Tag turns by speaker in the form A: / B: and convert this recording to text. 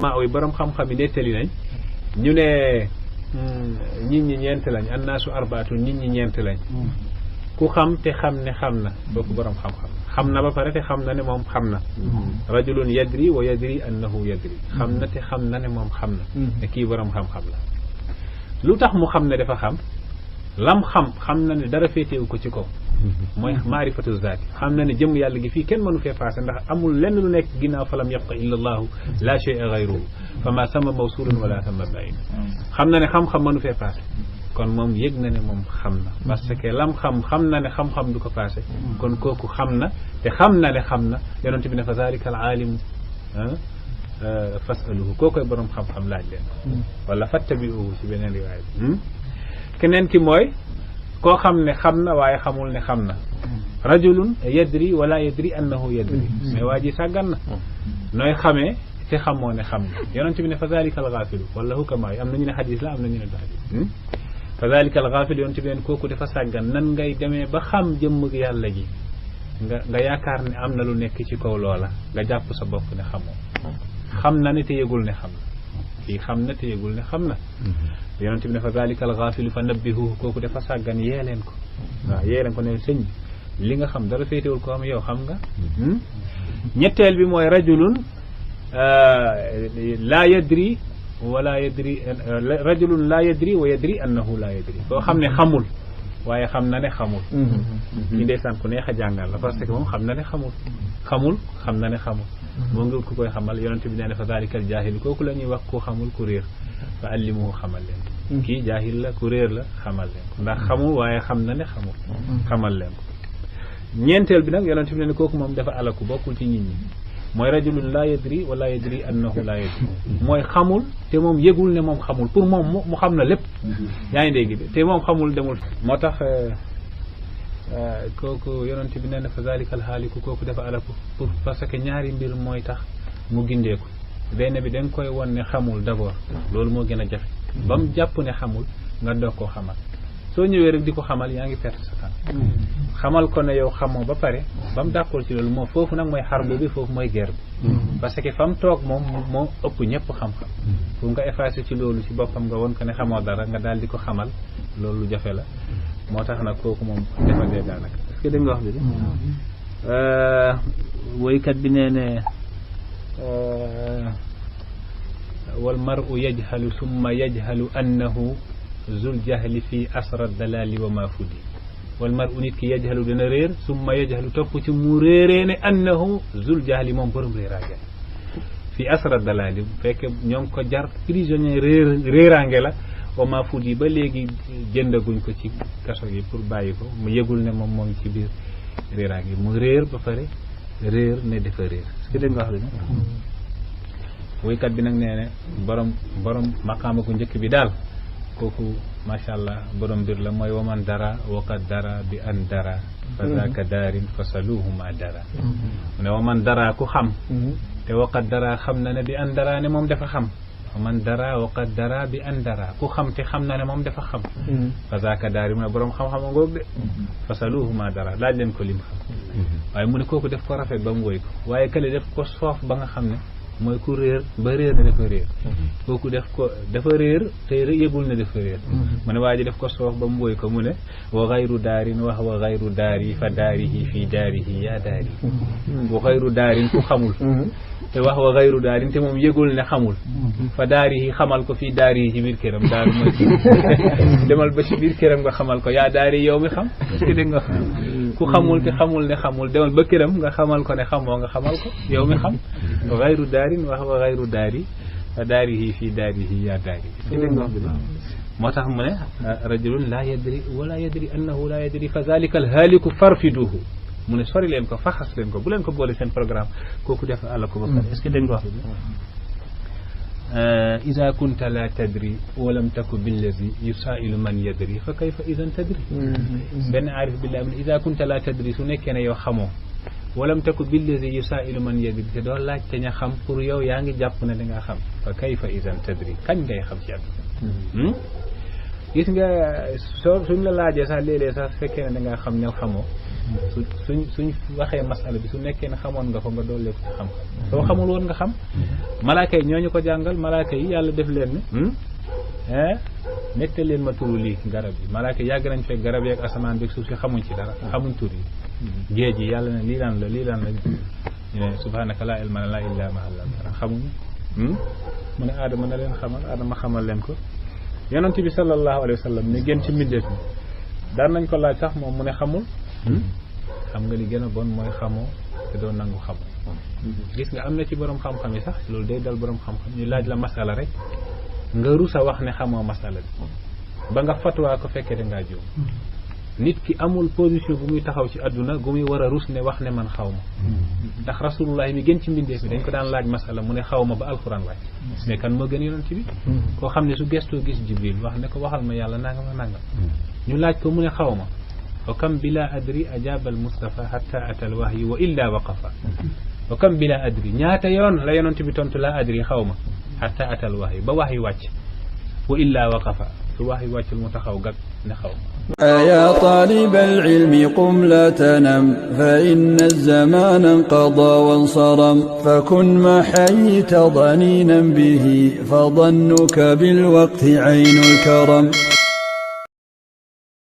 A: maa oy borom xam-xam yi nettali nañ ñu ne nit ñi ñeent lañ annaasu arbaatu nit ñi ñeent lañ ku xam te xam ne xam na booku borom xam-xam xam na ba pare te xam na ne moom xam na rajulun yadri wa yadri annahu yadri xam na te xam na ne moom xam na ne kii borom xam-xam la lu tax mu xam ne dafa xam lam xam na ne dara féetewu ko ci kaw mooy maarifatu zaati xam na ne jëm yàlla gi fii kenn mënu fee passé ndax amul lenn lu nekk ginnaaw falam yabqa illa allahu la shay'a ghayruhu fama sama mawsulun wala sama bayin xam na ne xam-xam mënu fee passé kon moom yëg na ne moom xam na parce que lam xam na ne xam-xam du ko passé kon kooku xam na te xam na ne xam na yonent bi ne fa zalika al aalimu fasaluhu kookoy borom xam-xam laaj leen wala fattabi'uhu ci beneen riwaaya bi keneen ki mooy koo xam ne xam na waaye xamul ne xam na rajulun yadri wala yadri annahu yadri mais waa ji sàggan na nooy xamee te xamoo ne xam na yonent bi ne fa zalika al ghafilu wala hukama yi am nañu ne xadis la am nañu ne du xadis fa zalika al ghafil yonent bi ne kooku dafa sàggan nan ngay demee ba xam jëmm yàlla ji nga yaakaar ne am na lu nekk ci kaw loola nga jàpp sa bopp ne xamoo xam na ne te yëgul ne xam na kii xam na te yëgul ne xam na yonent bi ne fa zalika al ghafilu fa nabbihuhu kooku dafa sàggan yee leen ko waaw yee leen ko ne sëñ bi li nga xam dara féetewul ko am yow xam nga ñetteel bi mooy rajulun laa yadri wala yadri rajulun laa yadri wa yadri annahu laa yadri koo xam ne xamul waaye xam na ne xamul ñi ndeysaan ku neex a jàngal la parce que moom xam na ne xamul xam na ne xamul moo ngi ku koy xamal yonent bi nee na fa zalika al jaahil kooku la ñuy wax ku xamul ku réer fa allimuhu xamal leen kii jaahil la ku réer la xamal leen ko ndax xamul waaye xam na ne xamul xamal leen ko ñeenteel bi nag yonent bi ne kooku moom dafa alaku bokkul ci nit ñi mooy rajulun laa yadri wala yadri annahu laa yadri mooy xamul te moom yëgul ne moom xamul pour moom mu xam na lépp yaa ngi dégg te moom xamul demul moo tax kooku yonent bi nee na fa zalika al haaliku kooku dafa alaku pour parce que ñaari mbir mooy tax mu gindeeku benn bi da nga koy won ne xamul d'abord loolu moo gën a jafe ba mu jàpp ne xamul nga doog koo xamal soo ñëwee rek di ko xamal yaa ngi perte sa temps xamal ko ne yow xamoo ba pare ba mu d'accord ci loolu moom foofu nag mooy xarbu bi foofu mooy guerre bi parce que fa mu toog moom moo ëpp ñëpp xam-xam pour nga effacer ci loolu ci boppam nga won ko ne xamoo dara nga daal di ko xamal loolu jafe la moo tax nag kooku moom dafa dee daanaka est-ce que dégg nga wax bi de woykat bi nee ne wal mar'u yajhalu summa yajhalu annahu zul jahli fi asra dalali wa ma fudi wal mar'u nit ki yajhalu dana réer summa yajhalu topp ci mu réeree ne annahu zul jahli moom borom réeraange fi asra dalali fekk ñoo ngi ko jar prisonnier réeraange la wa ma fudi ba léegi jëndaguñ ko ci kaso yi pour bàyyi ko mu yëgul ne moom moo ngi ci biir réeraange mu réer ba pare réer ne dafa réer est-ce que dégg nga wax li woykat bi nag nee ne borom maqaama ku njëkk bi daal kooku macha allah borom mbir la mooy waman dara waqad dara bi an dara fa zaka daarin fasaluhu ma dara mu ne waman dara ku xam te waqad dara xam na ne bi an dara ne moom dafa xam waman dara waqad dara bi an dara ku xam te xam na ne moom dafa xam fa zaka daari mu ne borom xam-xam a ngoog de fasaluhu ma dara laaj leen ko lim xam waaye mu ne kooku def ko rafet ba mu woy ko waaye kële def ko soof ba nga xam ne mooy ku réer ba réer ne dafa réer kooku def ko dafa réer te yëgul ne dafa réer mu ne waa ji def ko soof ba mu woy ko mu ne wa xayru daarin wax wa xayru daari fa daarihi fii daarihi yaa daari wa xayru daarin ku xamul te wax wa xayru daarin te moom yëgul ne xamul fa daarihi xamal ko fii daarihi ci biir këram daaru mooy demal ba ci biir këram nga xamal ko yaa daari yow mi xam est-ce que dégg nga ku xamul te xamul ne xamul demal ba këram nga xamal ko ne xamoo nga xamal ko yow mi xam wa xayru daarin wax wa xayru daari fa daarihi fii daarihi yaa daari est-ce que dégg nga wax bi moo tax mu ne rajulun laa yadri wala yadri annahu laa yadri fa zalika al haaliku farfiduhu mu ne sori leen ko faxas leen ko bu leen ko boole seen programme kooku def àlla ko ba pare est-ce que dégg nga wax bi ida kunta la tadri walam taku billazi yusailu man yadri fa kayfa idan tadri benn aarif billah mu ne ida kunta la tadri su nekkee ne yow xamoo walam taku billazi yusailu man yadri te doo laaj te ña xam pour yow yaa ngi jàpp ne dangaa xam fa kayfa idan tadri kañ ngay xam ci àdduna gis nga suñ la laajee sax léeg-léeg sax fekkee ne dangaa xam ne xamoo suñ waxee masala bi su nekkee ne xamoon nga ko nga dollee ko ci xam soo xamul woon nga xam malaaka yi ñooñu ko jàngal malaaka yi yàlla def leen ne nette leen ma turu lii garab yi malaaka yi yàgg nañ fekk garab yi ak asamaan bi suuf si xamuñ ci dara xamuñ tur yi géej yi yàlla ne lii lan la ñu ne subhanaka laa ilma lanaa illaa maa allamtanaa xamuñu mu ne aadama na leen xamal aadama xamal leen ko yonent bi sallallahu alayhi wa sallam ne gën ci mbindeef mi daan nañ ko laaj sax moom mu ne xamul xam nga li gën a bon mooy xamoo te doo nangu xam gis nga am na ci borom xam-xam yi sax loolu day dal borom xam-xam ñu laaj la masala rek nga rusa wax ne xamoo masala bi ba nga fatwaa ko fekkee da ngaa jóom nit ki amul position bu muy taxaw ci àdduna gu muy war a rus ne wax ne man xaw ma ndax rasulullah mi gën ci mbindeef mi dañ ko daan laaj masala mu ne xaw ma ba alquran wàcc mais kan moo gën yonent bi koo xam ne su gestoo gis jibril wax ne ko waxal ma yàlla nangam ak nangam ñu laaj ko mu ne xaw ma wa kam bila adri ajaba al mustafa hatta ata al wahyi wa illa waqafa wa kam bila adri ñaata yoon la yonent bi tontu la adri xaw ma hatta ata al wahyi ba wahyi wàcc wa illa waqafa su wahyi wàccul mu taxaw gag ne xaw ma
B: يا طالب العلم قم لا تنم فإن الزمان انقضى وانصرم فكن ما حييت ضنينا به فظنك بالوقت عين الكرم